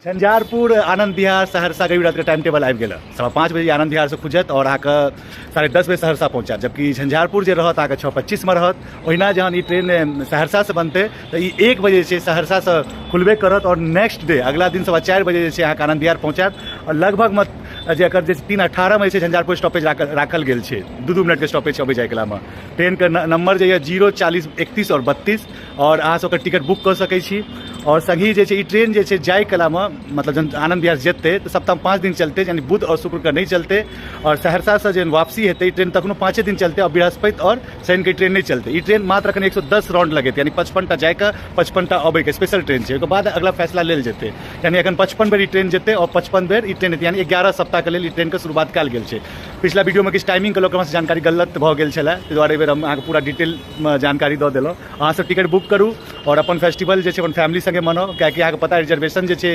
झंझारपुर आनंद विहार सहरसा गरीब रथ के time table आबि गेल। 5:15 बजे आनंद विहार से खुजत और अहाँके 10:30 बजे सहरसा पहुँचत, जबकि झंझारपुर जे रहत अहाँके 6:25 में रहत। ओहिना जहन ई ट्रेन सहरसा से बनतै तऽ ई 1 बजे जे छै सहरसा से खुलबे करत और नेक्स्ट डे अगला दिन 4:15 बजे जे छै अहाँके आनंद विहार पहुँचत। और लगभग जे एकर जे 3:18 में जे छै झंझारपुर स्टॉपेज राखल गेल छै, 2-2 मिनट के स्टॉपेज छै अबै जाय कलामे। ट्रेन के नंबर जे यऽ 0, 40, 31 और 32 और अहाँ सब ओकर टिकट बुक कऽ सकै छी। और संगहि जे छै ई ट्रेन जे छै जाय कलामे मतलब जहन आनंद विहार जेतै तऽ सप्ताहमे 5 दिन चलतै, यानी बुध और शुक्र के नहि चलतै। और सहरसासँ जहन वापसी हेतै ई ट्रेन तखनो 5 दिन चलतै और बृहस्पति और शनिके ट्रेन नहि चलतै। ई ट्रेन मात्र अखन 110 राउंड लगेतै, यानी 55 टा जायके 55 टा अबैके स्पेशल ट्रेन छै। ओकर बाद अगला फैसला लेल जेतै, यानी अखन 55 बेर ई ट्रेन जेतै और 55 बेर ई ट्रेन हेतै, यानी 11 सप्ताहके लेल ई ट्रेनके शुरुआत कयल गेल छै। पिछला वीडियोमे किछु टाइमिंगके लऽ कऽ हमरा जानकारी गलत भऽ गेल छलै, ताहि दुआरे एहि बेर हम अहाँके पूरा डिटेलमे जानकारी दऽ देलहुँ। अहाँ सब टिकट बुक करू और अपन फेस्टिवल जे छै अपन फैमिली संगे मनाउ, कियाकि अहाँके पता रिजर्वेशन जे छै